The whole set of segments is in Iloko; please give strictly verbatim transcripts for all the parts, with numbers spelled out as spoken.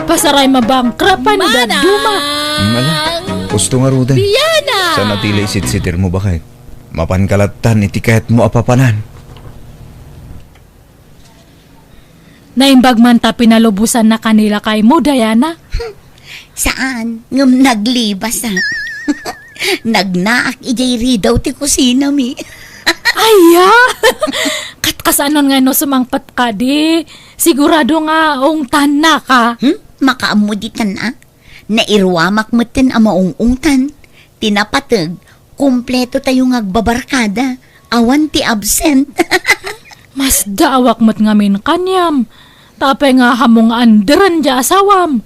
Pasaray mabankrupt pay no dadduma. Manang! Ala, husto ngaruden. Biana! Saan a ti la isitsidir mo, baket? Mapanka lattan iti kayatmo a papanan. Naimbag man ta pinalubosannaka ni lakaymo, Diana? Saan, ngem naglibas, a. Nagnaak idiay ridaw ti kusinami. Aya! Ket kasano ngay no sumangpet kadi? Sigurado nga ungtannaka. Hmm? Makaammo ditan, a? Nairuamak metten a maung-ungtan. Ti napateg, kumpleto tayo nga agbabarkada. Awan ti absent. Masdaawak met ngamin kaniam. Ta apay nga ammom nga underen diay asawam?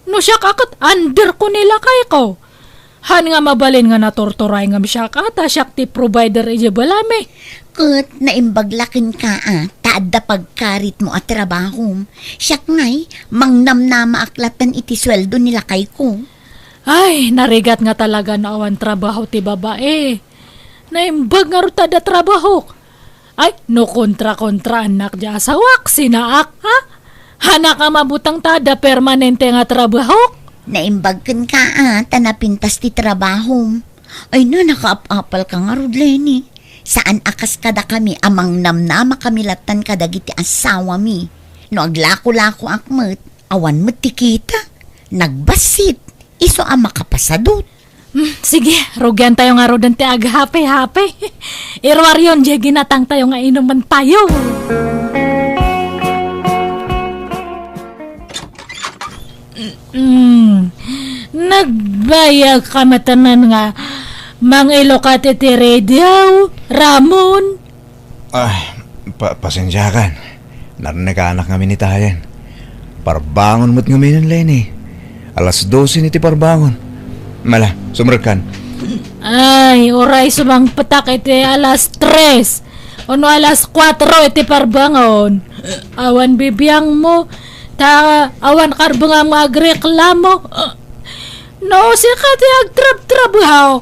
No siak a ket underko ni lakayko. Haan nga mabalin nga naturturay ngem siak a, ta siak ti provider idiay balaymi. Ket naimbag la kenka a, ta adda pagkaritmo a trabahom. Siak ngay, mangnamnamaak lattan iti sueldo ni lakayko. Ay, narigat nga talaga no awan trabaho ti babai. Naimbag ngarud ta adda trabahok. Ay, no kontra-kontraannak diay asawak, sinaak, ha? Haanak a mabuteng ta adda permanente nga trabahok? Naimbag kenka a, ta napintas ti trabahom. Ay na, nakaap-apalka ngarud, Leni. Saan a kas kadakami a mangnamnamakami lattan kadagiti asawami. No aglako-lakoak met, awan met ti kita. Nagbassit. Isu a makapasadut. Hmm, sige, rugiantayo ngaruden ti aghape-hape. Iruaryon diay ginatangtayo nga inumentayo. Hmm, nagbayagka met nga mangilukat iti radio, Ramon. Ay, pa-, pasensiakan. Narnekanak ngamin itayen. Parbangon met ngamin, Leni. Alas dose ni ti parbangon. Mala, sumrekkan. Ay, uray sumangpetak iti alas tres. Ono alas kuatro iti parbangon. Awan bibiangmo. Ta awan karbengam nga agreklamo. No, sika ti agtrabtrabaho.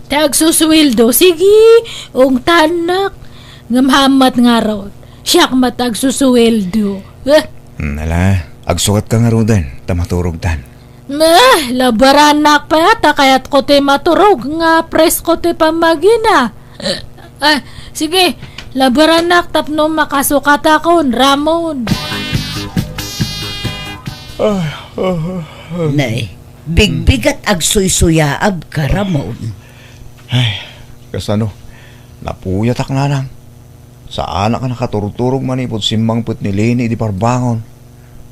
Ti agsusueldo, sige, ungtannak. Ngem haan met ngarud, siak met agsusueldo. Eh. Hmm, ala, agsukatka ngaruden, ta maturogtan. Meh, labarannak pay a, ta kayatko ti maturog, nga presko ti pammagina. Eh, ah, sige, labarannak tapno makasukatakon, Ramon. Nay, bigbigat agsuysuyaabka, Ramon. Ay, kasano? Napuyatak, nanang. Saanak a nakaturturog manipud simmangpet ni Leni idi parbangon.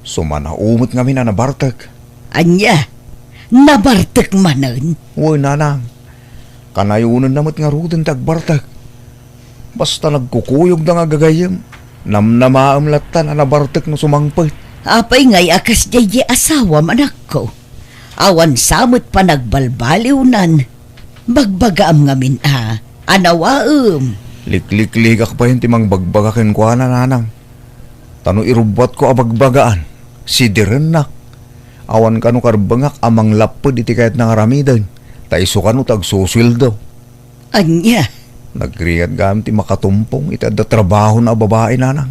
Sumanao met ngamin a nabartek. Ania? Nabartek manen? Wen, nanang. Kanayonenna met ngaruden ti agbartek. Basta nagkukuyogda nga aggayyem, namnamaem lattan a nabartek no sumangpet. Apay ngay a kasdiay diay asawam, anakko? Awan sa met panagbalbaliwnan. Bagbagaam ngamin a, anawaem. Liklikligak payen ti mangbagbaga kenkuana, nanang. Ta no irubbuatko a bagbagaan, sidirennak. Awan kano karbengak a manglapped iti kayatna nga aramiden, ta isu kano ti agsusueldo. Ania? Nagrigat gayam ti makatumpong iti adda trabahona a babai, nanang,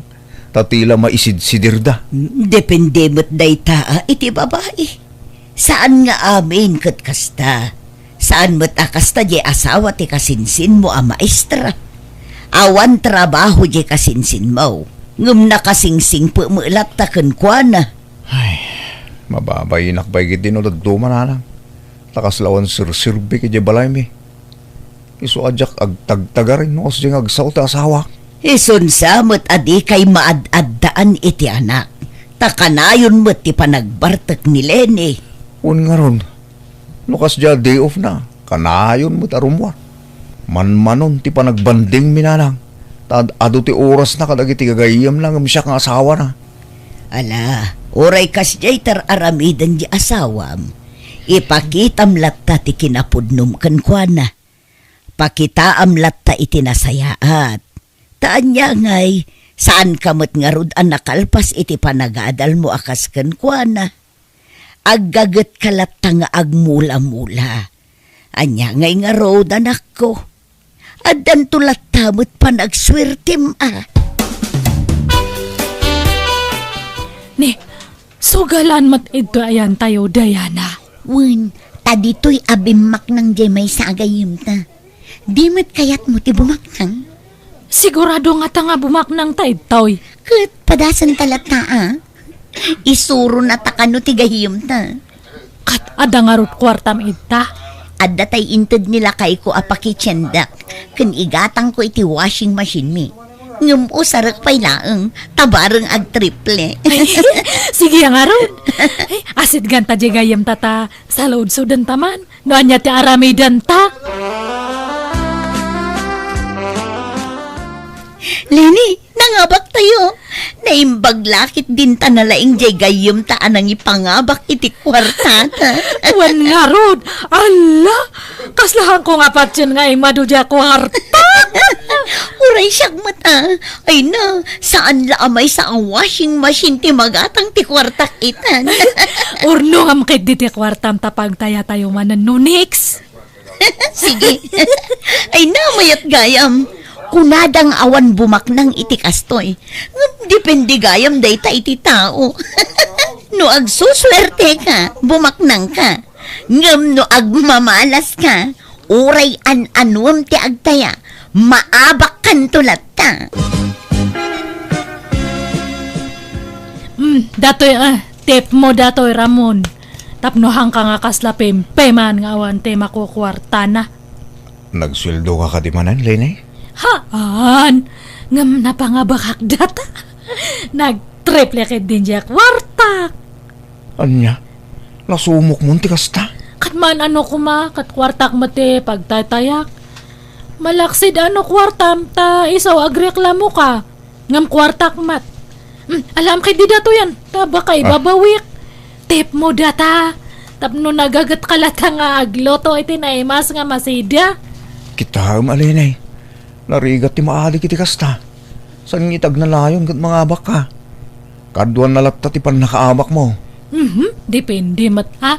ta ti la maisidsidirda. Depende met dayta a iti babai. Saan nga amin ket kasta. Saan met a kasta diay asawa ti kasinsinmo a maestra. Awan trabaho diay kasinsinmo, ngem nakasingsingpet met latta kenkuana. Ay, mababainak pay ketdi no dadduma, nanang. Ta kasla awan serserbik idiay balaymi. Isu a diak agtagtagaring no kasdiay nga agsao ti asawak. Isun sa met a dikay maad-addaan iti anak, ta kanayon met ti panagbartek ni Leni. Wen ngarud, no kasdiay a day off na, kanayon met a rummuar. Manmanon ti panagbandingmi, nanang, ta ad-adu ti orasna kadagiti gagayyemna ngem siak nga asawana. Ala, uray kasdiay ti ar-aramiden ti asawam, ipakitam latta ti kinapudnom kenkuana. Pakitaam latta iti nasayaat. Ta ania ngay, saanka met ngarud a nakalpas iti panagadalmo a kas kenkuana. Aggagetka latta nga agmula-mula. Ania ngay ngarud, anakko? Addanto latta met panagsuertem a. Ni, Sugalan met idto ayan tayo, Diana. Wen, ta ditoy a bimmaknang diay maysa a gayyemta. Di met kayatmo ti bumaknang? Sigurado ngata nga bumaknang ta idtoy. Ket padasenta latta, a. Isurona ta kano ti gayyemta. Ket adda ngarud kuartam idta? Adda tay inted ni lakayko a pakitchendak ken igatangko iti washing machine mi. Ngem usarek pay laeng, ta bareng agtriple. Sige ngarud. Ay, asidganta diay gayyemta ta saludsodenta man. No ania ti aramidenta? Leni, nangabak tayo. Naimbag la ketdin ta nalaing diay gayyemta a nangipangabak iti kuartata. Wen ngarud, alla, kasla haanko nga patien nga immadu diay kuarta. Uray siak met, a. Ay na, saan la a maysa a washing machine ti magatang ti kuartak itan. Urno ngem ketdi ti kuartam ta pagtayatayo manen no next. Sige. Ay na, mayat gayam. Kunada nga awan bumaknang iti kastoy. Ngem depende gayam dayta iti tao. No agsusuerteka, bumaknangka. Ngem no agmamalaska, uray an-anuem ti agtaya, maabakkanto latta. Hmm, datoy, a, tip mo datoy, Ramon. Tapno haanka nga kasla pempeman nga awan ti makukuartana. Nagsueldoka kadi manen, Leni? Haan, ngem napangabakak data. Nagtriple ketdin diay kuartak. Ania? Nasumokmon ti kasta? Ket maan-ano koma, ket kuartak met ti pagtaytayak. Malaksid a no kuartam ta isu agreklamoka. Ngem kuartak met. Hmm, alaem ketdi datoyen, ta baka, ah, ibabawik. Tip mo data, tapno nagagetka latta nga agluto iti naimas nga masida. Kitaem a, Leni. Narigat ti maalik iti kasta. Saan nga iti agnanayon ket mangabakka? Kaduana latta ti pannakaabakmo. Mhm, depende met, a.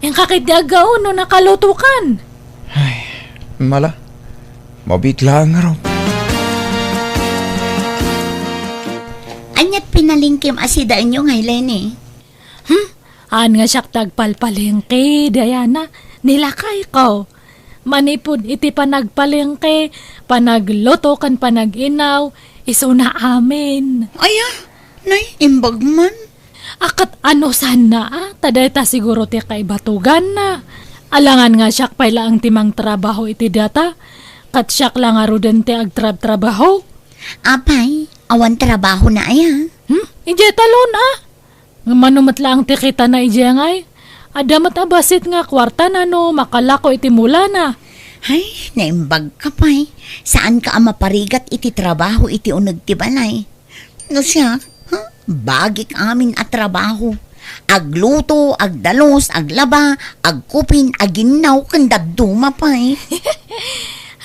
Inka ketdi aggaw no nakalutokan. Ay, mala. Mabiit laeng ngarud. Aniat pinalengkem a sidaenyo ngay, Leni? Hmm? Haan nga siak ti agpalpalengke, Diana, ni lakayko. Manipud iti panagpalengke, panagluto ken panag-inaw, isuna amin. Aya, nay, imbag man. A, ket ano sanna, a? Ta dayta siguro ti kaibatuganna. Alangan nga siak pay laeng ti mangtrabaho iti data, ket siak la ngaruden ti agtrabtrabaho. Apay, awan trabahona aya? Hmm? Idiay talon, a? Ngem mano met laeng ti kitana idiay ngay? Adda met a bassit nga kuartana no makalako iti mulana. Ay, naimbagka pay. Saanka a maparigat iti trabaho iti uneg ti balay. No siak, ha? Bagik amin a trabaho. Agluto, agdalus, aglaba, agkupin, aginnaw, ken dadduma pay.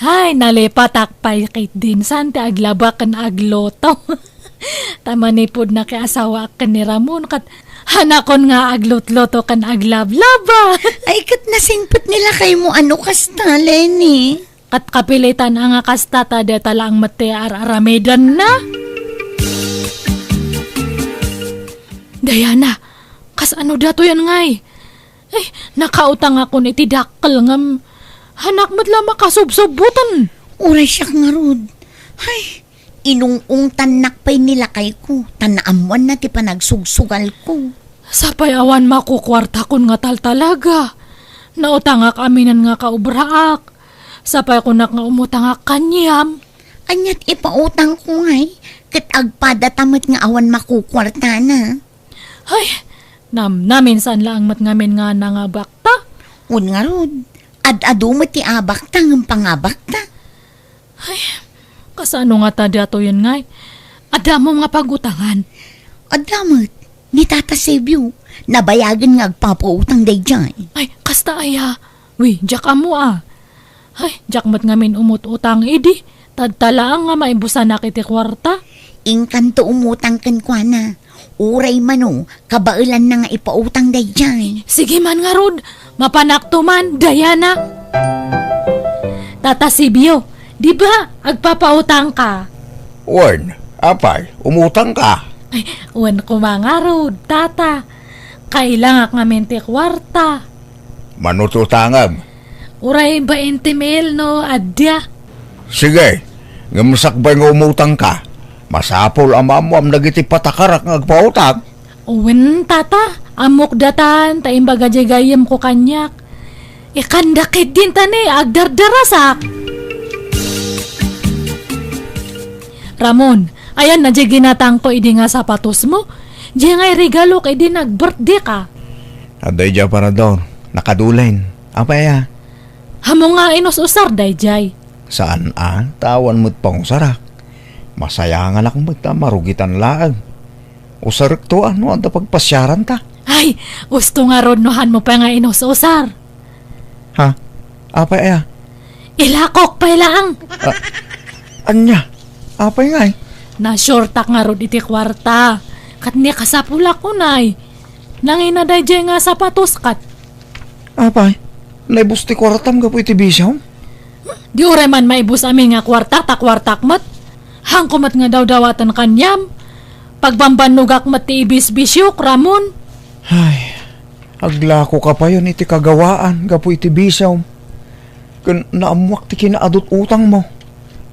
Ay, nalipatak pay ketdin saan ti aglaba ken agluto. Ta manipud nakiasawaak ken ni Ramon, ket hanakon nga aglutluto ken aglablaba. Ay, ket nasingpet ni lakaymo a no kasta, Leni. Ket kapilitan a nga kasta ta deta laeng met ti ar-aramidenna. Diana, kasano datoyen ngay? Ay, nakautangakon iti dakkel ngem hanak met la makasubsubboten. Uray siak ngarud. Ay, inung-ungtannak pay ni lakayko, ta naammoanna ti panagsugsugalko. Sapay awan makukuartakon nga taltalaga. Nautangak aminen nga kaobraak. Sapay kunak nga umutangak kaniam. Aniat ipautangko ngay, ket agpadata met nga awan makukuartana. Ay, namnamin saan laeng met ngamin nga nangabakta. Wen ngarud, ad-adu met ti abakta ngem pangabakta. Ay, kasano ngata datoyen ngay? Addamom nga pagutangan? Adda met, ni Tata Sebio, nabayagen nga agpapautang daydiay. Ay, kasta aya? Wi, diak ammo a. Ay, diak met ngamin umut-utang idi. Tadta laeng nga maibusanak iti kuarta. Inkanto umutang kenkuana. Uray mano, kabaelanna nga ipautang daydiay. Sige man ngarud, mapanakto man, Diana. Tata Sibio, di ba agpapautangka? Wen, apay, umutangka? Ay, wen koma ngarud, Tata. Kailangak ngamin ti kuarta. Mano ti utangem? Uray bainte mil no adda. Sige, ngem sakbay nga umutangka, masapul a maammuam dagiti patakarak nga agpautang. Wen, tata, ammok datan ta imbaga diay gayyemko kaniak. Ikanda ketdin ta ni agdardarasak. Ramon, ayanna diay ginatangko idi nga sapatosmo? Diay ngay regalok idi nag-birthday ka. Adda idiay aparador, nakadulen. Apay aya? Ammom nga inus-usar daydiay. Saan a, ta awan met pangusarak. Masayanganak met ta marugitan laeng. Usarekto a no adda pagpasiaranta. Ay, usto ngarud no hanmo pay nga inus-usar. Ha? Apay aya? Ilakok pay laeng. Ah, ania? Apay ngay? Na-shortak ngarud iti kuarta. Ket ni kasapulak unay. Nangina daydiay nga sapatos ket. Apay, naibus ti kuartam gapu iti bisiom? Di uray man maibus amin nga kuartak ta kuartak met. Haanko met nga dawdawaten kaniam. Pagbambannogak met ti ibisbisiok, Ramon. Ay, aglakoka payen iti kagawaan gapu iti bisiom. Ken naammoak ti kinaadut-utangmo.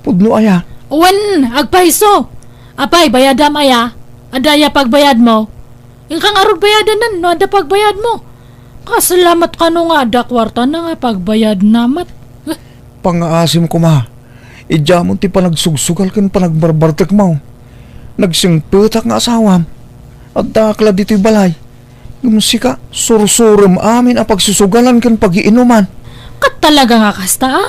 Pudno aya? Wen, agpayso. Apay, bayadam aya? Adda aya pagbayadmo? Inka ngarud bayadanen no adda pagbayadmo. Kasla met kano nga adda kuartana nga pagbayadna met. Eh. Pangngaasim koma. Idiamon ti panagsugsugal ken panagbarbartekmo. Nagsingpetak nga asawam. Addaak la ditoy balay. Ngem sika, sursurem amin a pagsusugalan ken pagiinuman. Ket talaga nga kasta, a?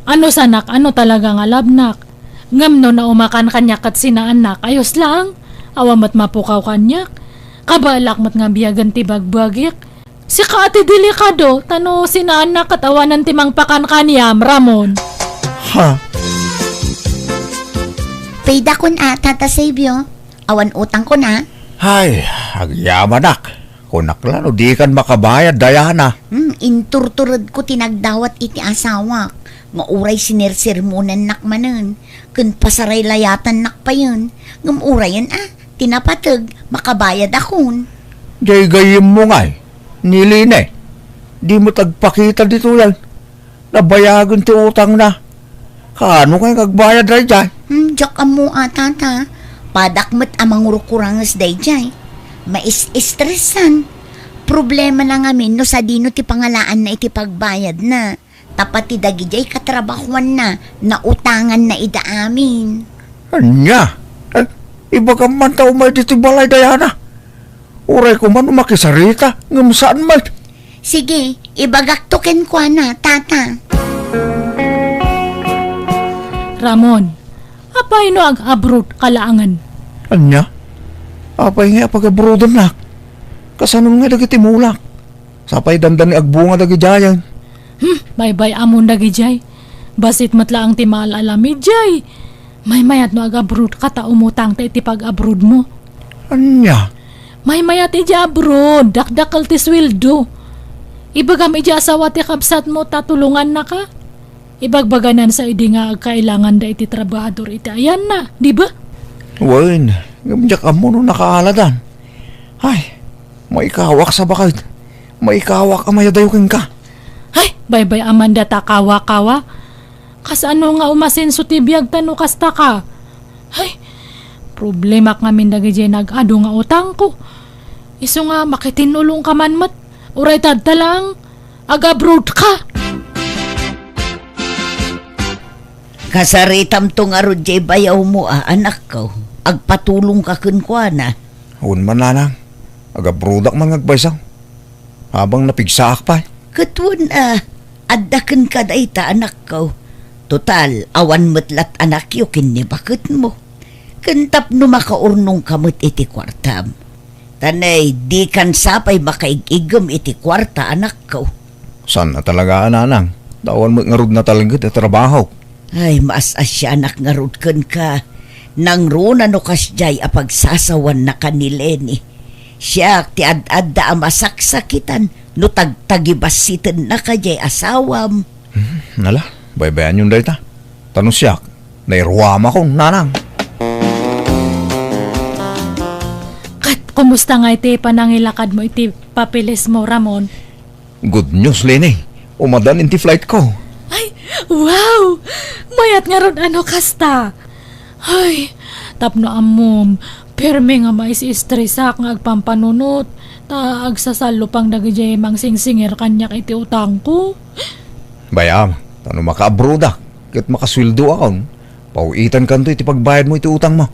Ano sanak, ano talaga nga labnak? Ngem no naumakan kaniak ket sinaannak, ayos laeng. Awan met mapukaw kaniak. Kabaelak met nga biagen ti bagbagik. Sika a ti delikado, ta no sinaannak ket awanen ti mangpakan kaniam, Ramon. Ha? Paydakon a, Tata Sabio. Awan utangkon a. Hay, agyamanak. Kunak la no dikan makabayad, Diana. Hmm, inturturedko ti nagdawat iti asawak nga uray sinersermonannak manen ken pasaraylayatannak payen. Ngem urayen a, ti napateg, makabayadakon. Diay gayyemmo ngay, ni Lene. Di met agpakita ditoy. Nabayagen ti utangna. Kaano ngay nga agbayad daydiay? Hmm, diak ammo a, Tata. Padak met a mangurkuranges daydiay. Mais-estresan. Problemana ngamin no sadino ti pangalaanna iti pagbayadna. Tapno dagidiay katrabahuanna, nautanganna ida amin. Ania? Eh, ibagam man ta umay ditoy balay, Diana. Uray koma no makisarita, ngem saan met. Sige, ibagakto kenkuana, Tata. Ramon, apay no ag-abroad ka laengen? Ania? Apay ngay a pag-abroadennak? Kasano ngay dagiti mulak? Sapay dandani agbunga dagidiayen. Hmm, baybay-amon dagidiay. Bassit met laeng ti maal-alamiddiay. Maymayat no ag-abroad ka ta umutang ta iti pag-abroad mo. Ania? Maymayat idiay abroad, dakdakkel ti sueldo. Ibagam idiay asawa ti kabsat mo ta tulongannaka. Ibagbaganan sa idi nga agkailanganda iti trabahador iti ayanna, di ba? Wen, ngem diak ammo no nakaaladan. Ay, maikawak sa baket. Maikawak a mayadayo kenka. Ay, baybay-aman data kawa-kawa. Kasano nga umasenso ti biag ta no kasta ka? Ay, problemak ngamin dagidiay nag-adu nga utangko. Isu nga makitin-ulongka man met. Uray ta adda laeng, ag-abroad ka. Kasaritamto ngarud diay bayawmo a, anakko. Agpatulongka kenkuana. Wen man, nanang. Ag-abroadak man nga agbaysa. Habang napigsaak pay. Ket wen a, adda kenka dayta, anakko. Total, awan met lat anakyo ken ni baketmo. Ken tapno makaurnongka met iti kuartam. Ta nay, dikan sa pay makaig-iggem iti kuarta, anakko. Saan a talaga a, nanang? Ta awan met ngarud natalged a trabahok. Ay, maas-asianak ngarud kenka. Nangruna no kasdiay a pagsasawannaka ni Leni. Siak ti ad-adda a masaksakitan no tagtagibassitennaka diay asawam. Hmm, nala, baybayanyon dayta. Ta no siak, nairuamakon, nanang. Ket, kumusta ngay ti panangilakadmo iti papeles mo, Ramon. Good news, Leni. Umadan iti flight ko. Ay, wow! Mayat ngarud no kasta. Ay, tapno ammom, permi nga maistresak nga agpampanunot, ta agsasallo pang dagiti mangsingsingir kaniak iti utangko. Bayam, ta no makaabrodak, ket makasueldoakon, paw-itankanto iti pagbayadmo iti utangmo.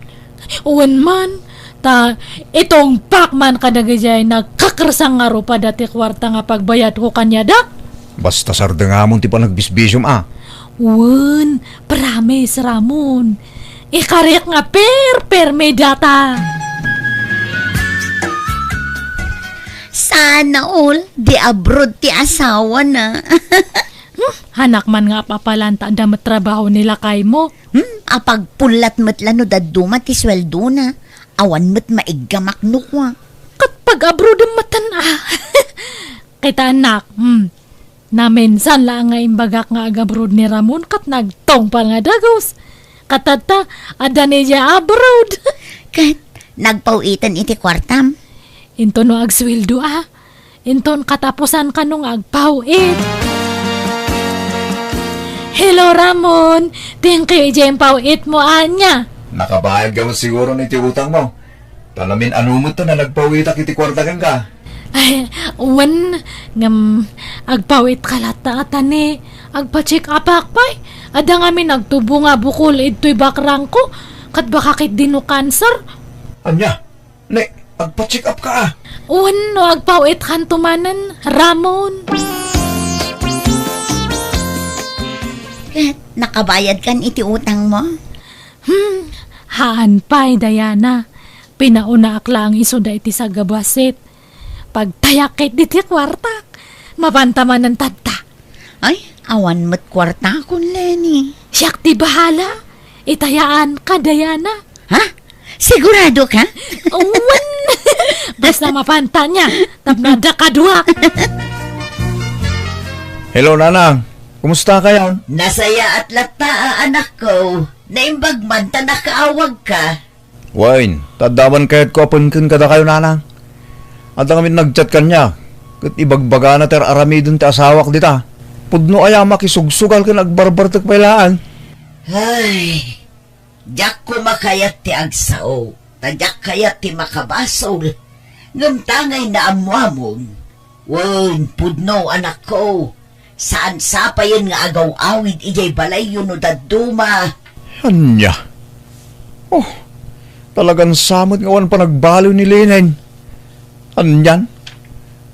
Wen man, ta itungpak man kadagiti nagkakersang nga rupada ti kuarta nga pagbayadko kaniada. Basta sardengamon ti panagbisbisiom a. Wen, promise, Ramon. Ikariak nga perpermi data. Sana all, di abroad ti asawana. Hmm, hanak man nga apapalanta da met trabaho ni lakaymo. Hmm, apagpullat met la no dadduma ti sueldona. Awan met maiggamak no kua. Ket pag-abroad metten a. Kita, anak, hmm. Naminsan la nga imbagak nga ag-abroad ni Ramon ket nagtungpal nga dagus. Ket tatta, adda ni dia abroad. Ket nagpaw-itan iti kuartam? Inton no agsueldo a. Inton katapusan kano nga agpaw-it. Hello, Ramon. Thank you iti impaw-it mo ania. Nakabayad ka mo siguro iti utang mo. Ta namin-ano met ta nga nagpaw-itak iti kuarta kenka. Ay, wen, ngem agpaw-itka latta a ta ni agpa-check upak pay. Adda ngamin nagtubo nga bukol idtoy bakrangko, ket baka ketdi no cancer. Ania? Ne, agpa-check up ka a. Wen, no agpaw-itkanto manen, Ramon. Ket nakabayadkan iti utang mo? Hmm, haan pay, Diana. Pinaonaak laeng isuda iti sagabassit. Pagtayak ket diti kuartak. Mapanta manen tatta. Ay, awan met kuartakon, Leni. Siak ti bahala. Itayaanka, Diana. Ha? Sigurado ka? Awan. Basta mapanta nia. Tapno adda kaduak. Hello, Nanang. Kumusta kayan? Nasayaat latta a, anakko. Naimbag man ta nakaawagka. Wen, ta adda man kayatko a pengken kadakayo, Nanang. Adda ngamin nag-chat kaniak, ket ibagbagana ti ar-aramiden ti asawak dita. Pudno aya makisugsugal ken agbarbartek pay laeng. Ay, diak koma kayat ti agsao, ta diak kayat ti makabasol. Ngem tangay naammoamon. Wen, pudno, anakko. Saan sapayen nga agaw-awid idiay balayyo no dadduma. Ania? Oh, talagan sa met nga awan panagbaliw ni Leni. Anian?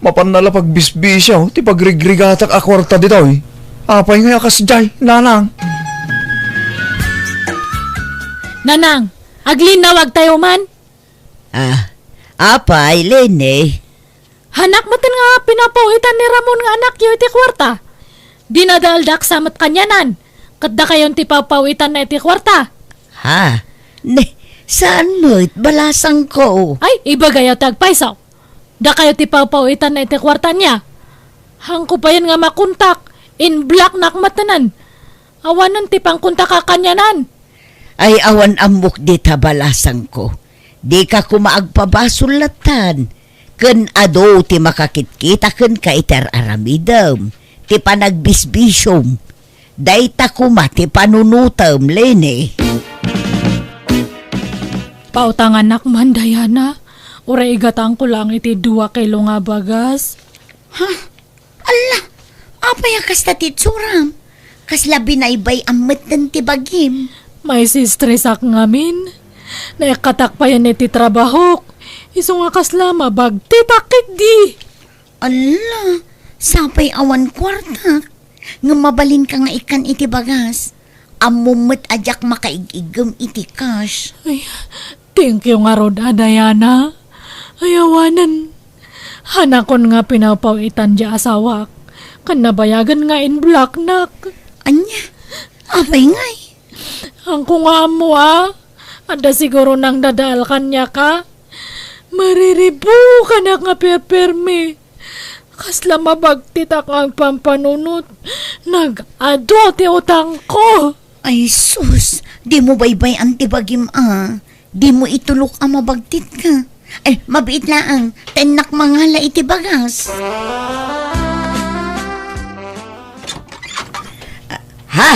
Mapanna la pagbisbisio ti pagrigrigatak a kuarta ditoy. Apay ngay a kasdiay, Nanang? Nanang, aglinnawagtayo man. Ah, apay, Leni? Hanak metten nga pinapaw-itan ni Ramon nga anakyo iti kuarta. Dinadaaldak sa met kanianan, ket dakayon ti papaw-itanna iti kuarta. Ha? Ne, saan met, balasangko. Ay, ibagayo ti agpayso. Dakayo ti papaw-itanna iti kuarta nia. Haanko payen nga makontak, in-blocknak metten. Awanen ti pangkontakak kanianan. Ay, awan ammok dita, balasangko. Dika koma agpabasol lattan. Ken adu ti makakitkita kenka iti ar-aramidem, ti panagbisbisiom. Dayta koma ti panunotem, Leni. Pautanganak man, Diana. Uray igatangko laeng iti dua kilo nga bagas. Ha? Alla, apay a kasta ti itsuram? Kasla binaybay-am metten ti bagim. Maisistresak ngamin. Naikkatak payen iti trabahok. Isu nga kasla mabagtitak ketdi. Alla, sapay awan kuartak. Ngem mabalinka nga ikkan iti bagas. Ammom met a diak makaig-iggem iti cash. Ay, thank you ngarud a, Diana. Ay, awanen. Hanakon nga pinapaw-itan diay asawak. Ken nabayagen nga in-blocknak. Ania? Apay ngay? Haanko nga ammo a. Adda siguro nangdadaal kaniak a. Mariribukanak nga perpermi. Kasla mabagtitak nga agpampanunot. Nag-adu ti utangko. Ay sus, dimo baybay-an ti bagim a. Dimo itulok a mabagtitka. Ay, mabiit laeng, ta innak mangala iti bagas. Ha?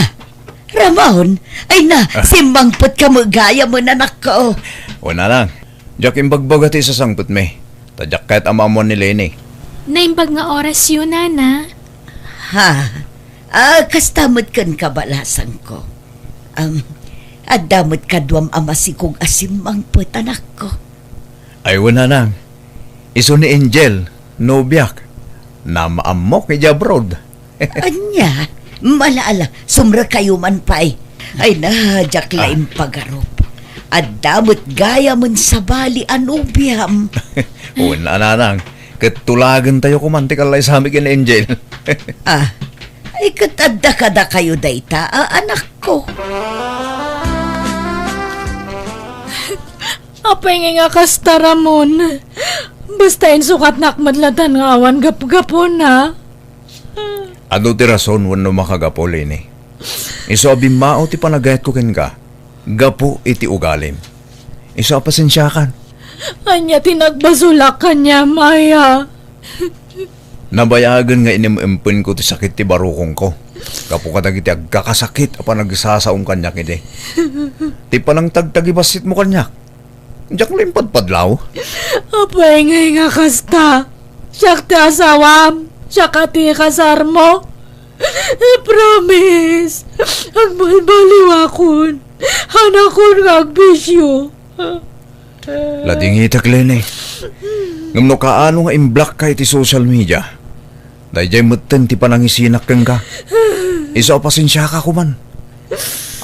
Ramon? Ay na, ah, simmangpet ka met gayam, anakko. Wen, nanang, diak imbagbaga ti sasangpetmi. Ta diak kayat a maammuan ni Leni. Naimbag nga orasyo, nana. Ha? Ah, kasta met kenka, balasangko. Am, adda met kaduam a masikog a simmangpet, anakko. Ay, wen, nanang. Isu ni Angel, nobiak. Namaammok idiay abroad. Ania? Ala, ala, sumrekayo man pay. Ay na, diak la impagarup. Adda met gayamen sabali a nobiam. Wen, nanang. Ket tulagentayo koman ti kallaysami ken Angel. Ah, ay, ket adda kadakayo dayta, a, anakko. Apay ngay nga kasta, Ramon? Basta insukatnak met latta nga awan gapgapuna. Adu ti rason wenno makagapu, Leni. Isu a bimmao ti panagayatko kenka gapu iti ugalim. Isu a pasensiakan. Ania ti nagbasolak kaniam, aya? Nabayagen nga inim-impenko ti sakit ti barukongko gapu kadagiti agkakasakit a panagsasaom kaniak idi. Ti panangtagtagibasitmo kaniak, diak la impadpadlaw. Apay ngay nga kasta? Siak ti asawam, siak a ti kasarmo. I promise, agbaliwbaliwakon. Hanakon nga agbisio. Ladingitek, Leni. Ngem no kaano nga imblock ka iti social media, daydiay metten ti panangisinak kenka. Isu a pasensiaka koman.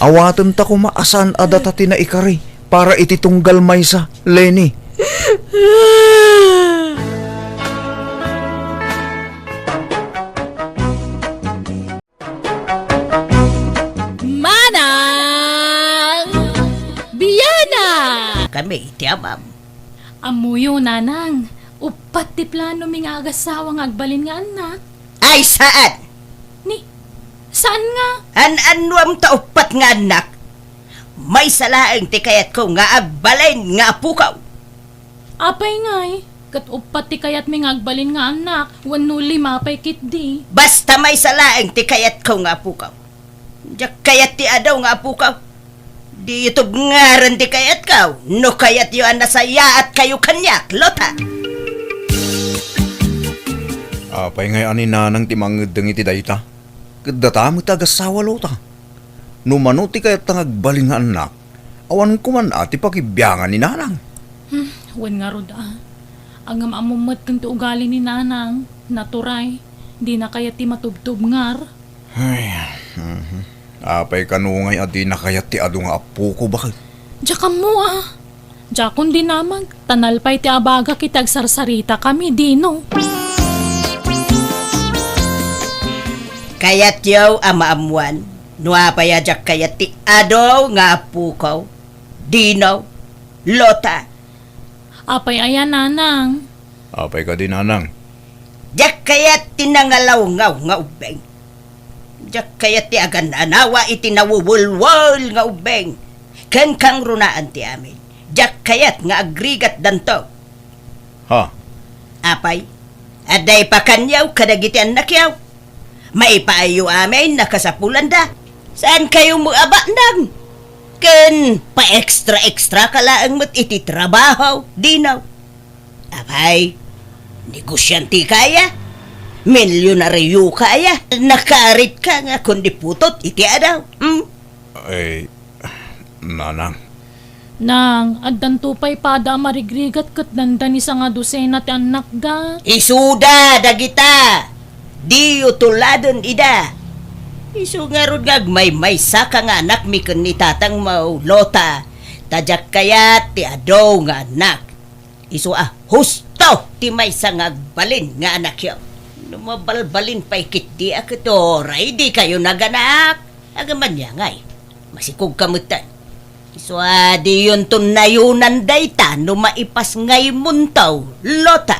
Awatenta koma a saan a data ti naikari para iti tunggal maysa, Leni. Manang Biana! Kami iti amam. Ammoyo, nanang, uppat ti planomi nga agasawa nga agbalin nga annak. Ay, saan? Ni, saan nga? An-annuam ta uppat nga annak? Maysa laeng ti kayatko nga agbalin nga apukaw. Apay ngay, ket uppat ti kayatmi nga agbalin nga annak, wenno lima pay ketdi. Basta maysa laeng ti kayatko nga apukaw. Diak kayat ti adu nga apukaw. Diyo tubngaran ti kayatko, no kayatyo a nasayaatkayo kaniak, Lota. Apay ngay a ni nanang ti mangeddeng iti dayta? Ket data met ti agassawa, Lota. No mano ti kayatta nga agbalin nga annak, awan koman a ti pakibiangan ni nanang. Hmm, wen ngarud a. Ngem ammom metten ti ugali ni nanang, naturay, dina kayat ti matubtubngar. Ay, mhm. Apay kano ngay a dina kayat ti adu nga apoko, baket? Diak ammo a. Diakon dinamag, ta nalpay ti abagak iti agsarsaritakami, Dino. Kayatyo a maammuan no apay a diak kayat ti adu nga apoko, Dino, Lota? Apay aya, nanang? Apay kadi, nanang? Diak kayat ti nangalawngaw nga ubbing. Diak kayat ti agan-anawa iti nawuwulwul nga ubbing. Ken kangrunaan ti amin. Diak kayat nga agrigatdanto. Ha? Apay, adda ipakaniaw kadagiti annakyo? Maipaayyo amin a kasapulanda. Saankayo met a baknang? Ken pa-extra-extra ka laeng met iti trabaho, Dino. Apay, negosiante ka aya? Milyonaryo ka aya? Nakaarit ka nga kundi putot iti adu? Hmm? Ay, nanang. Nang, addanto pay pada a marigrigat ket dandani sanga dosena ti annakda. Isuda dagita! Diyo tuladen ida! Isu ngarud nga agmaymaysa ka nga anakmi ken ni tatangmo, Lota, ta diak kayat ti adu nga annak. Isu a husto ti maysa nga agbalin nga anakyo. No mabalbalin pay ketdi a ket uray dikayo naganak. Agamaniangay, masikog ka metten. Isu a diyonto nayonan dayta no maipasngaymonto, Lota.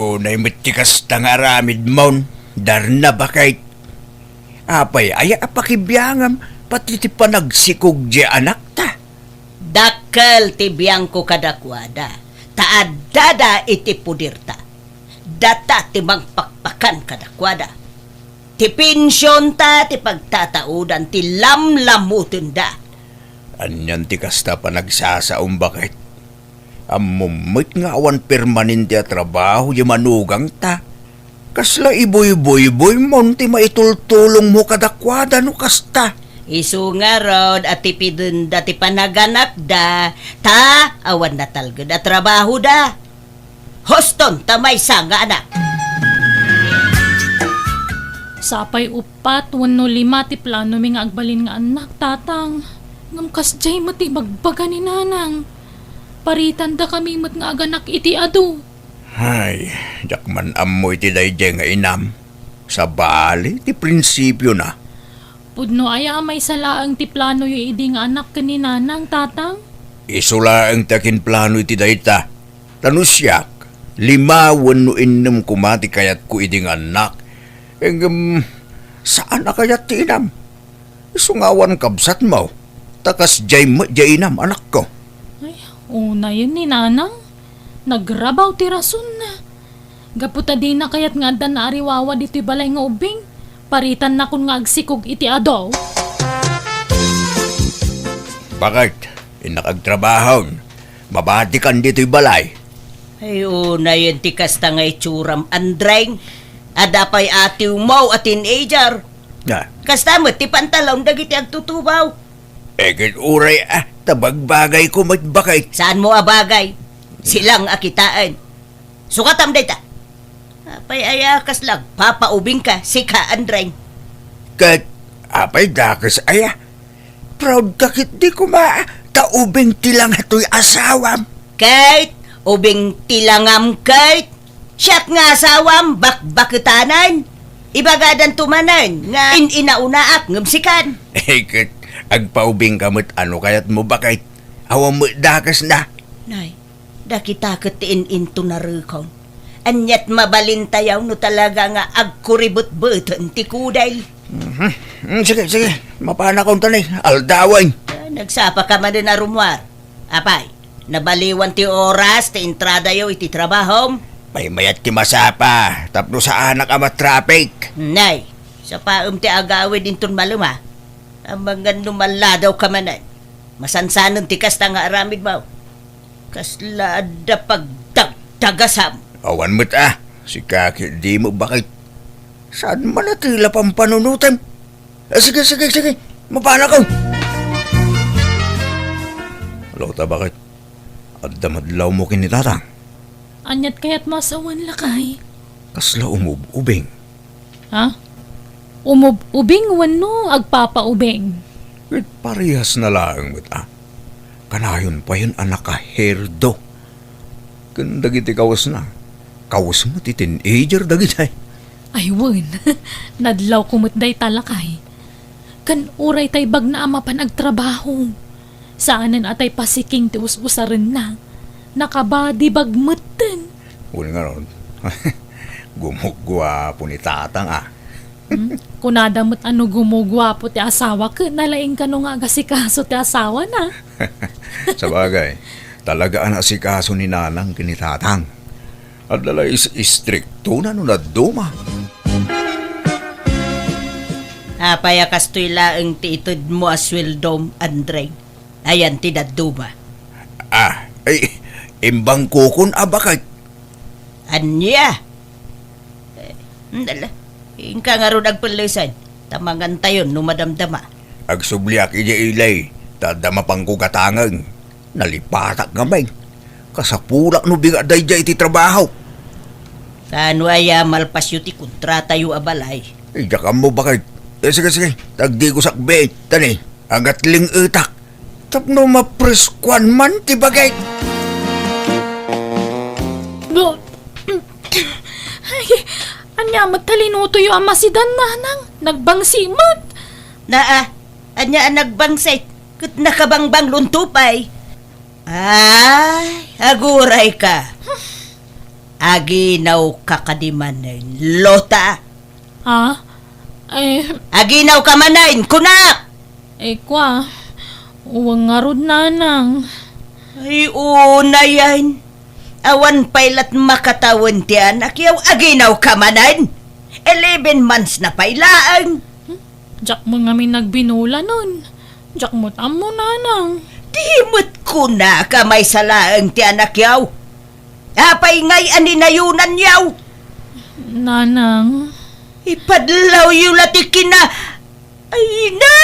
Unay met ti kasta nga aramidmon, Darna, baket. Apay aya a pakibiangam pati ti panagsikog diay anakta? Dak Dakkel ti biangko kadakuada, ta addada iti puderta. Data ti mangpakpakan kadakuada. Ti pensionta ti pagtataodan ti lamlamutenda. Anian ti kasta a panagsasaom, baket? Ammom met nga awan permanente a trabaho diay manugangta. Kasla ibuybuybuymo ti maitultulongmo kadakuada no kasta? Isu ngarud a tipidenda ti panaganakda, ta awan natalged a trabahoda. Huston ta maysa nga anak. Sapay uppat wenno lima ti planomi nga agbalin nga annak, Tatang. Ngem kasdiay met ti ibagbaga ni Nanang. Paritandakami met nga aganak iti adu. Ay, diak man ammo iti daydiay nga inam. Sabali ti prinsipiona. Pudno aya a maysa laeng ti planoyo idi nga anak ken ni Nanang, Tatang? Isu laeng ti akinplano iti dayta. Ta no siak, lima wenno innem koma ti kayatko idi nga annak. Ngem, saan a kayat ti inam. Isu nga awan kabsatmo, ta kasdiay met diay inam, anakko. Ay, unayen ni Nanang. Nagrabaw ti rasonna. Gapu ta dina kayat nga adda naariwawa ditoy balay nga ubing, paritannakon nga agsikog iti adu. Baket, innak agtrabahon. Mabatikan ditoy balay. Ay, unayen ti kasta nga itsuram, Andreng. Adda pay atiwmo a teenager. Ah. Kasta met ti pantalon dagiti agtutubaw. Eh, ket uray, ah, ta bagbagayko met, baket. Saanmo a bagay? Silang a kitaen. Sukatam dayta. Apay aya kasla agpapaubingka, sika, Andreng? Ket, apay dakes aya? Proud ka ketdi koma, ta ubing ti langatoy asawam. Ket, ubing ti langam, ket, siak nga asawam, bakbaketanen. Ibagadanto manen nga in-inaunaak ngem sikan. Eh, ket, agpaubingka met a no kayatmo, baket. Awan met dakesna. Nay, dagita ket ti in-intunarekon. Aniat mabalintayo no talaga nga agkuribetbeten ti kudel. Mhm. Mm, sige, sige. Mapanakon ta ni, aldawen. Ah, nagsapaka manen a rummuar. Apay, nabaliwan ti oras ti entradayo iti trabahom? Maymayat ti masapa, tapno saanak a matraffic. Nay, sapaem ti agawid inton malem a. Amangan no malladawka manen. Masansanen ti kasta nga aramidmo. Kasla adda pagdagdagasam. Awan met a, sika ketdi met, baket. Saan man a ti la pampanunotem? Ah, sige, sige, sige. Mapanakon. Hello, ta, baket? Adda madlawmo ken ni Tatang? Aniat kayatmo a sawen, lakay? Kasla umub-ubing. Ha? Umub-ubing wenno agpapaubing? Ket parehasna laeng met a. Kanayon payen a nakaherdo. Ken dagiti kawesna, kawes met ti teenager dagitay. Ay wen, nadlawko met dayta, lakay. Ken uray tay bagna a mapan agtrabaho. Saanen a tay pasiking ti us-usarenna. Nakabadibag metten. Wen ngarud, gumuguapo ni Tatang a. Hmm? Kunada met a no gumuguapo ti asawa, ket nalaing kano nga agasikaso ti asawana. Sabagay, talaga a naasikaso ni Nanang ken ni Tatang. Adda la is-, istriktona no dadduma. Apay a kastoy laeng ti itedmo a sueldom, Andre? Ayan ti dadduma. Ah, ay, imbangkokon a baket. Ania? Eh, nala, inka ngarud agpellesen, ta mangantayon no madamdama. Agsubliak idiay ili, ta adda mapangko gatangen. Nalipatak ngamin. Kasapulak no bigat daydiay iti trabaho. Kaano aya malpasyo ti kontratayo a balay? Diak ammo, baket. Eh, sige, sige. Tagdigosak biit, tani. Agatling-etak. Tapno mapreskuan man ti baket. Ay, ania met ta linutoyo a masidan, Nanang? Nagbangsi met. Naa, ania a nagbangsi? Ket nakabangbang lunto pay. Ay, aguray ka. Aginaw ka kadi manen, Lota. Ha? Eh, Aginaw ka manen, kunak! Eh, kwa, uwang ngarud, Nanang. Ay, unayen. Awan pay lat makatawen ti anakyaw, aginawka manen. Eleven months na pay laeng. Diak met ngamin nagbinulanen. Diak met ammo, nanang. Di met kunaka maysa laeng ti anakyaw. Apay ngay a ninayonanyaw? Nanang. Ipadlawyo la ti kina-, Ay na,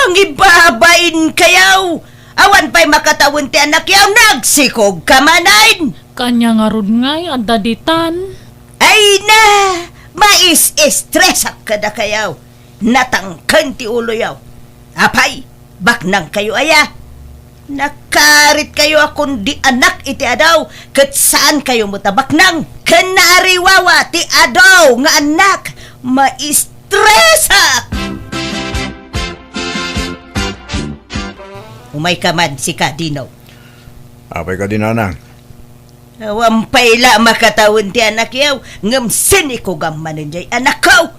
mangibabain kayaw. Awan pay makatawen ti anakyaw, nagsikogka manen. Kanya ngarud ngay, adda ditan. Ay na, mais-estresak kadakayaw. Natangken ti uloyaw. Apay, baknangkayo aya? Nakaritkayo a kundi anak iti adaw, ket saankayo met a baknang. Ken naariwawa ti adaw nga annak, maistresak! Umayka man, sika, Dino. Apay kadi, nanang? Awan pay la makatawen ti anakyaw, ngem sinikogam manen jay anakko.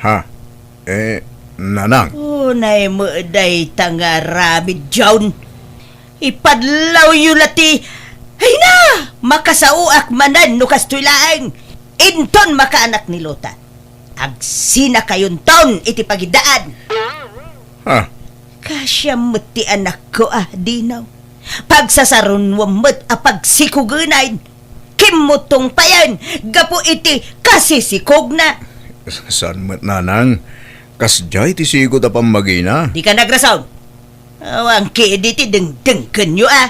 Ha? Eh, nanang? Unay met dayta nga aramidyon. Ipadlawyo la ti, ay na! Makasaoak manen no kastoy laeng. Inton makaanak ni Lota, agsinakayonton iti pagiddaan. Ha? Kasiam met ti anakko a, Dino. Pagsasarunoam met a pagsikogenan. Kimmuttong payen gapu iti kasisikogna. Saan met, nanang? Kasdiay ti sigud a pammagina. Dika nagrason. Awan kadi ti dengdengkenyo a.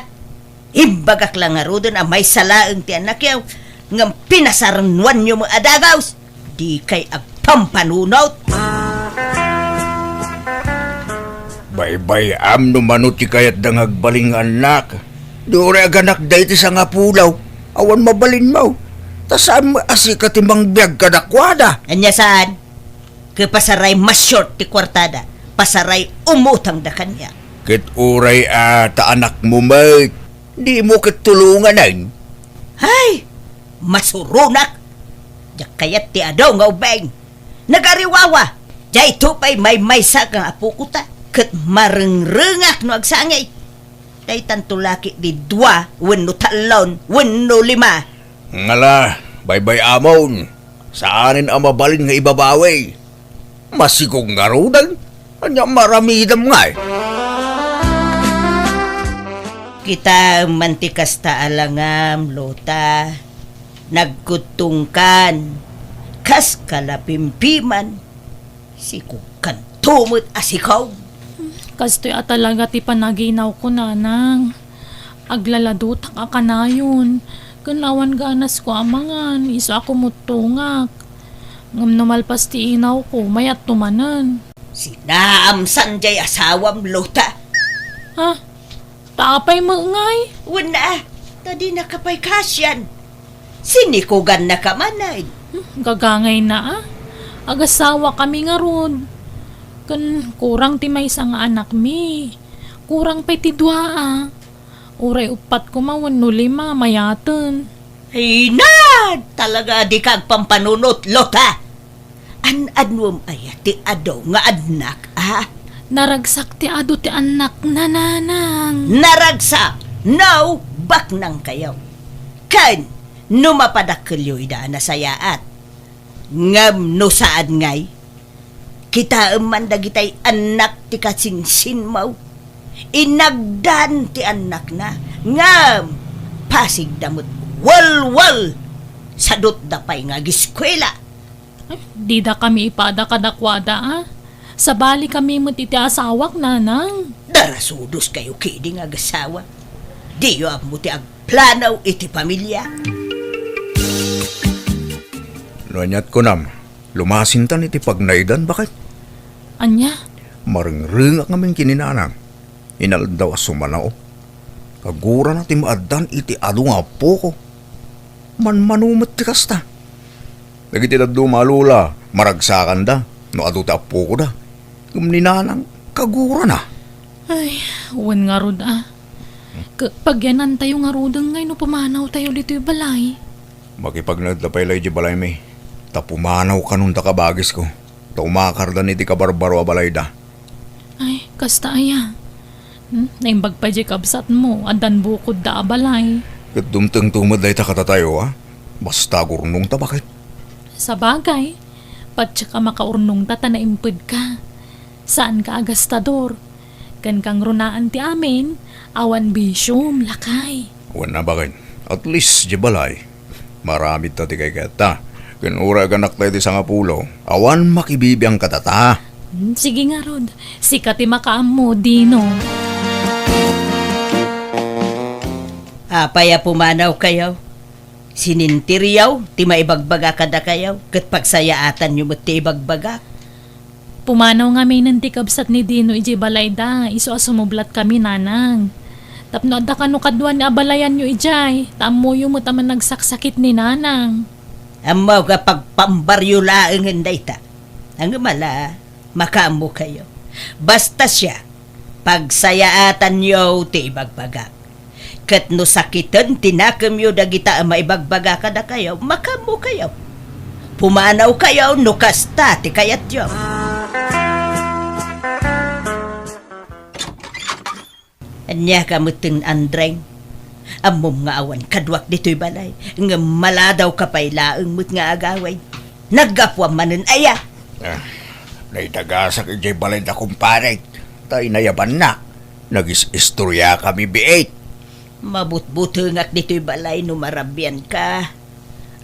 Imbagak la ngaruden a maysa laeng ti anakyaw, ngem pinasarunoanyo met a dagus. Dikay agpampanunot. Baybay-am no mano ti kayatda nga agbalin nga annak. Di uray aganakda iti sangapulo, awan mabalinmo. Ta saan met a sika ti mangbiag kadakuada. Ania saan? Ket pasaray ma-short ti kuartada, pasaray umutangda kaniak. Ket uray a ta anakmo met, dimo ket tulonganen? Ay, masuronak! Diak kayat ti adu nga ubing. Nagariwawa! Daytoy pay maymaysa nga apokota, ket marengrengak no agsangit. Daytanto la ketdi dua wenno tallo wenno lima. Ngala, baybay-amon, saanen a mabalin nga ibabawi. Masikog ngaruden, ania maramidem ngay? Kitaem man ti kasta a langam, Lota. Nagkuttongkan, kas kalapimpiman. Sikogkanto met a sikog. Kastoy a talaga ti panaginawko, nanang. Aglaladotak a kanayon, ken awan ganasko a mangan, isu a kumuttongak. Ngem no malpas ti inawko, mayatto manen. Sinaamsan jay asawam, Lota. Ha? Ta apay met ngay? Wen a, ta dinaka pay kasian. Sinikogannaka manen. Hmm, gagangayna a. Agasawakami ngarud. Ken kurang ti maysa nga anakmi. Kurang pay ti dua a. Uray uppat koma wenno lima, mayaten. Ay na! Talaga dika agpampanunot, Lota! An-adwem aya ti adu nga annak a? Naragsak ti adu ti annakna, nanang. Naragsak! No, baknangkayo. Ken, no mapadakkelyo ida a nasayaat. Ngem no saan ngay, kitaem man dagitay annak ti kasinsinmo. Inagdan ti annakna, ngem pasigda met welwel. Sadutda pay nga agiskuela. Ay, didakami ipada kadakuada, a. Sabalikami met iti asawak, nanang. Darasudoskayo ketdi nga agasawa. Diyo ammo ti agplano iti pamilia. No aniat kunam, lumasintan iti pagnaedan, baket. Ania? Marengrengak ngamin ken ni nanang. Inaldaw a sumanaw. Kagurana ti maaddan iti adu nga appoko. Manmano met ti kasta. Dagiti dadduma a lola, maragsakanda no adu ti appokoda. Ngem ni nanang, kagurana. Ay, wen ngarud a. Ka-, pagyanantayo ngaruden ngay no pumanawtayo ditoy balay. Makipagnaedda pay la idiay balaymi, ta pumanaw kanon ta kabagisko, ta umakardan iti kabarbaro a balayda. Ay, kasta aya. Hmm, naimbag pay diay kabsatmo, addan bukodda a balay. Ket dumtengto met dayta kadatayo, a? Basta agurnongta, baket. Sabagay, pattiek a makaurnongta ta naimpedka. Saanka a gastador. Ken kangrunaan ti amin, awan bisiom, lakay. Wen a, baket. At least, diay balay. Maaramidta ti kaykayatta. Ken uray aganakta iti sangapulo, awan makibibiang kadata. Hmm, sige ngarud. Sika ti makaammo, Dino. Apay a pumanawkayo? Sininteryo ti maibagbaga kadakayo, ket pagsayaatanyo met ti ibagbagak. Pumanaw ngaminen ti kabsat ni Dino idiay balayda, isu a sumublatkami, nanang. Tapno adda kano kaduan nga abalayanyo idiay, ta ammoyo met a managsaksakit ni nanang. Ammok a pagpambaryo laengen dayta. Ngem ala, makaammokayo. Basta siak, pagsayaatanyo ti ibagbagak. Ket no sakiten ti nakemyo dagita a maibagbaga kadakayo, makaammokayo. Pumanawkayo no kasta ti kayatyo. Ania ka metten, Andreng? Ammom nga awan kaduak ditoy balay, ngem maladawka pay laeng met nga agawid. Naggapuam manen aya? Ah, naidagasak idiay balayda kumparek, ta inayabanna. Nagis-istoriakami biit. Mabutbutengak ditoy balay no marabianka.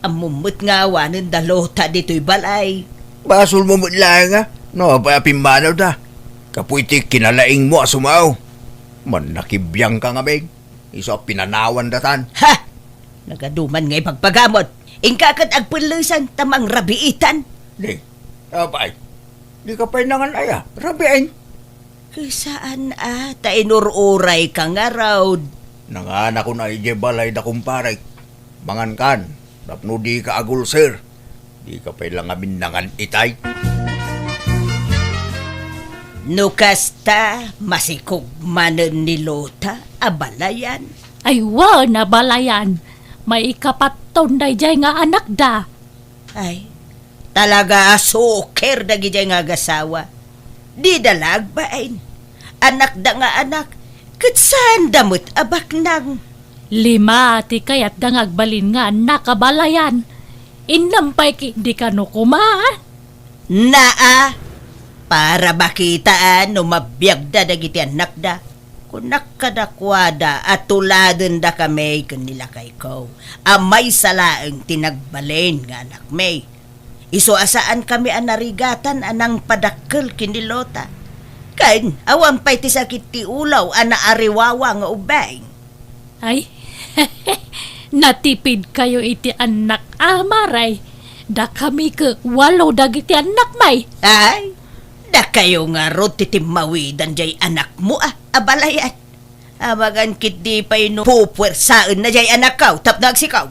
Ammom met nga awanen da Lota ditoy balay. Basolmo met laeng a no apay a pimmanawda. Kapuy ti kinalaingmo a sumao. Mannakibiangka ngamin, isu a pinanawandatan. Ha! Nagaduman nga ibagbagamon. Inka ket agpellesan ta mangrabiitan. Di, apay, dika pay nangan-aya, rabiin. Saan a, ta inur-urayka ngarud. Nanganakon a idiay balayda kumparek. Mangankan, tapno dika agulser. Dika pay la ngamin nangan itay. No kasta, masikog manen ni Lota a balayan. Ay, wen a balayan. Maikapatton daydiay nga anakda. Ay, talaga a suker dagidiay nga agasawa. Dida la agbain. Anakda nga anak, ket saanda met a baknang. Lima ti kayatda nga agbalin nga annak a balayan. Innem pay ki, di kano koma? Naa, para makitaan no mabiagda dagiti annakda. Kunak kadakuada a tuladendakami ken ni lakayko a maysa laeng ti nagbalin nga anakmi. Isu a saankami a narigatan a nangpadakkel ken ni Lota. Ken awan pay ti sakit ti ulaw a naariwawa nga ubbing. Ay, natipidkayo iti annak a maray. Dakami ket walo dagiti annakmi. Ay, dakayo ngarud ti timmawidan jay anakmo a, a balayan. Amangan ketdi pay no pupuersaenna jay anakko tapno agsikog.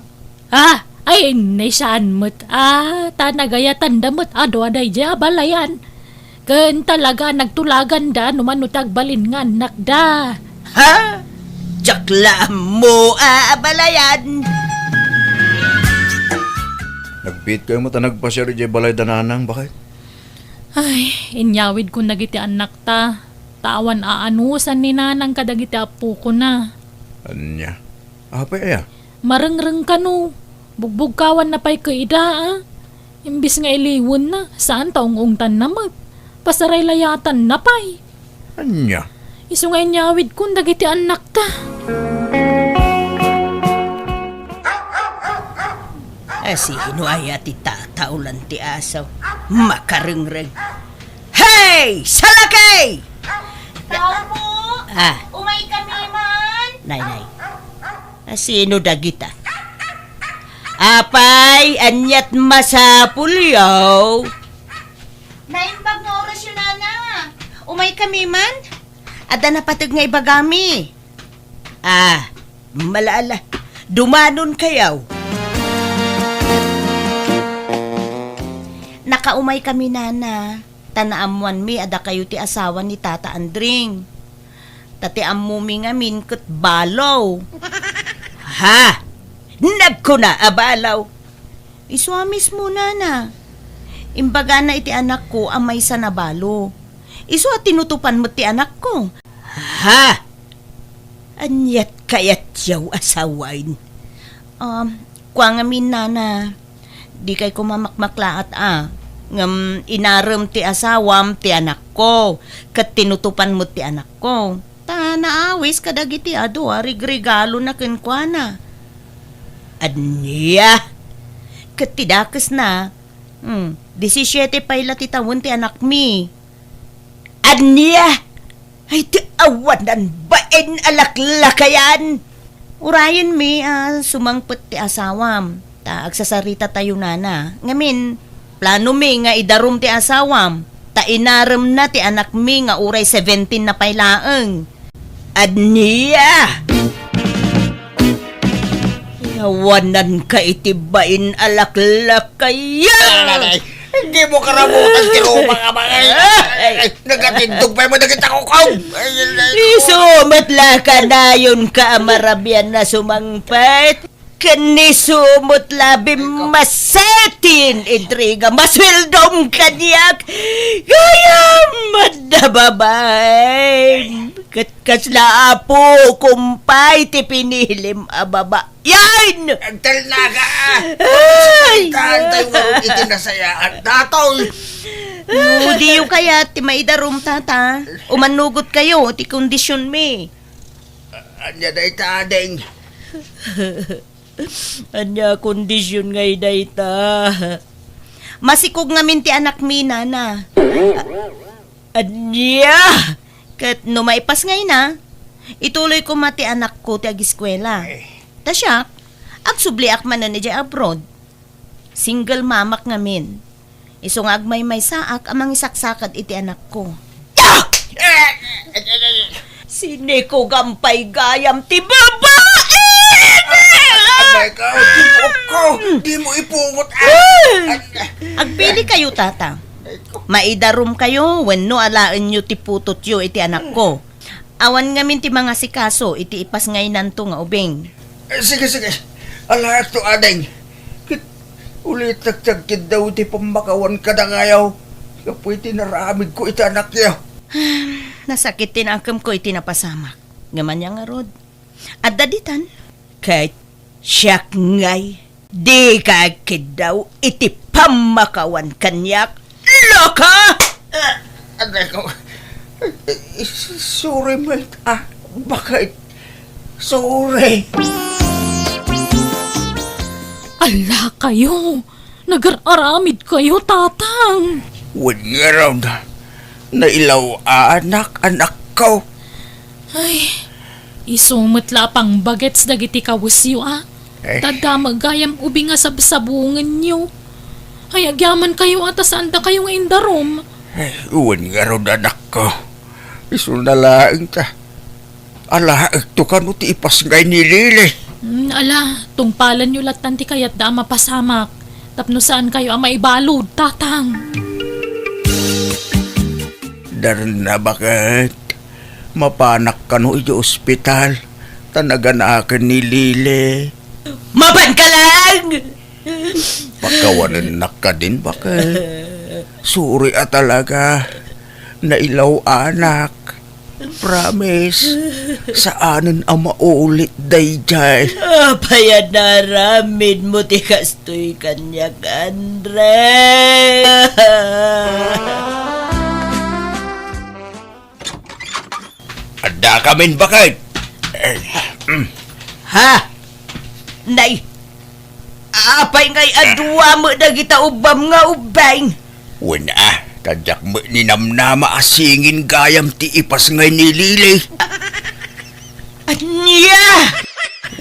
Ah, ay, ni saan met, ah, ta nagayatanda met a dua daydiay a balayan. Ken talaga nagtulaganda no mano ti agbalin nga annakda. Ha? Diak la ammo a abalayan. Nagbiitkayo met a nagpasiar idiay balayda nanang, baket? Ay, inyawidkon dagiti annakta, ta awan aanusan ni nanang kadagiti appokona. Ania? Apay aya? Marengreng kano. Bugbugkawanna pay ket ida, a. Imbes nga iliwenna, saan ta ung-ungtanna met. Pasaraylayatanna pay. Ania? Isu nga inyawidkon dagiti annakta. Asino aya ti tataulan ti aso? Makarengreng. Hey! Salakey! Tao po! Ah. Umay kami man! Nay, nay. Asino dagita? Apay, aniat masapulyo? Naimbag nga orasyo, nana. Umay kami man? Adda napateg nga ibagami. Ah, malaala. Dumanonkayo. Nakaumay kami, nana. Ta naammoanmi a dakayo ti asawa ni Tata Andring. Ta ti ammomi ngamin ket balo. Ha? Nagkuna a balo? Isu a mismo, nana. Imbagana iti anakko a maysa a balo. Isu a tinutopan met ti anakko. Ha? Aniat kayatyo, asawaen? Um, kua ngamin, nana, dikay koma makmaklaat a. Ngem inarem ti asawam ti anakko, ket tinutopan met ti anakko. Ta naawis kadagiti adu a rigregalona kenkuana. Ania? Ket ti dakesna, hmm, disisiete pay la ti tawen ti anakmi. Ania? Ay, ti awanan bain a laklakayan! Urayenmi a sumangpet ti asawam, ta agsasarita tayo, nana. Ngamin, planomi nga idarum ti asawam, ta inaremna ti anakmi nga uray seventeen na pay laeng. Ania? Yawananka iti bain a laklakayan! Ay, di mo karabutan ti ruma nga mga, ay, ay, nagatindog pay mo dagiti kukaw. Ay, ay, ay. Isu met la kanayon ka a marabian a sumangpet. Ken isu met la bimmaset ti intriga, masueldom kaniak. Gayam met a babae. Ket kasla apo, kumpay, ti pinilim a babae. Yan! Agtalnaga, ah! Ay! Kaantay ngarud iti nasayaan datoy. No, diyo kayat ti maidarum, tata. Umanugot kayo ti kondisyonmi. Ania dayta, ading? Ania kondisyon ngay dayta? Masikog ngamin ti anakmi, nana. Ania? Ket no maipasngayna, ituloy koma ti anakko ti agiskuela. Ay. Ta siak, agsubliak manen idiay abroad. Single mamak ngamin. Isu nga agmaymaysaak a mangisaksakad iti anakko. Ah! Sinikugan pay gayam ti babae! Anay ka, di mo ko, di mo ipungot, ah! Agpili kayo, tata. Maidarum kayo wenno alaenyo ti putotyo iti anakko. Awan ngamin ti mangasikaso iti ipasngaynanto nga ubing. Eh, sige, sige. Alaekto, ading. Ket ulitek ti agkiddaw iti pammakawan kadakayo gapu iti naramidko iti anakyo. Nasakit ti nakemko iti napasamak. Ngem ania ngarud? Adda ditan. Ket siak ngay, dika agkiddaw iti pammakawan kaniak. Loka! Ah, aray ko. Sorry, Mel. Ah, bakit? Sorry. Ala kayo! Nagar-aramid kayo, Tatang! Wen ngarud, nailaw-anak, anakko. Ay, isu met la a pangbagets dagiti kawesyo, a. Eh. Tadda met gayam ubing a sabsabungenyo. Ay, agyaman kayo a ta saan dakayo nga indarum. Eh, wen ngarud, anakko. Isuna laeng ta. Alaekto kano ti ipasngay ni Lili. Hmm, ala, tungpalanyo lattan ti kayatda a mapasamak. Tapno saan kayo a maibalud, Tatang. Darna, baket. Mapanak kano iti ospital, ta naganaken ni Lili. Mapanka lang! Pakawanennak kadin, baket. Sorry a talaga. Nailaw-anak. Promise. Saanen a maulit daydiay. Apay a naaramidmo ti kastoy kaniak, Andre? Adda kamin, baket. Eh, mm. Ha? Nay, apay ngay a dua met dagita ubbam nga ubbing? Wen a, ta diak met ninamnama a singin gayam ti ipasngay ni Lili. Ania?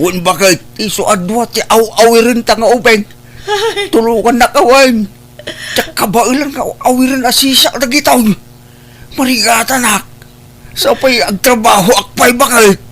Wen, baket, isu a dua ti aw-awirenta nga ubbing. Tulongannaka, wen. Diak kabaelan nga aw-awiren a sisiak dagitoy. Marigatanak. Sapay agtrabahoak pay, baket.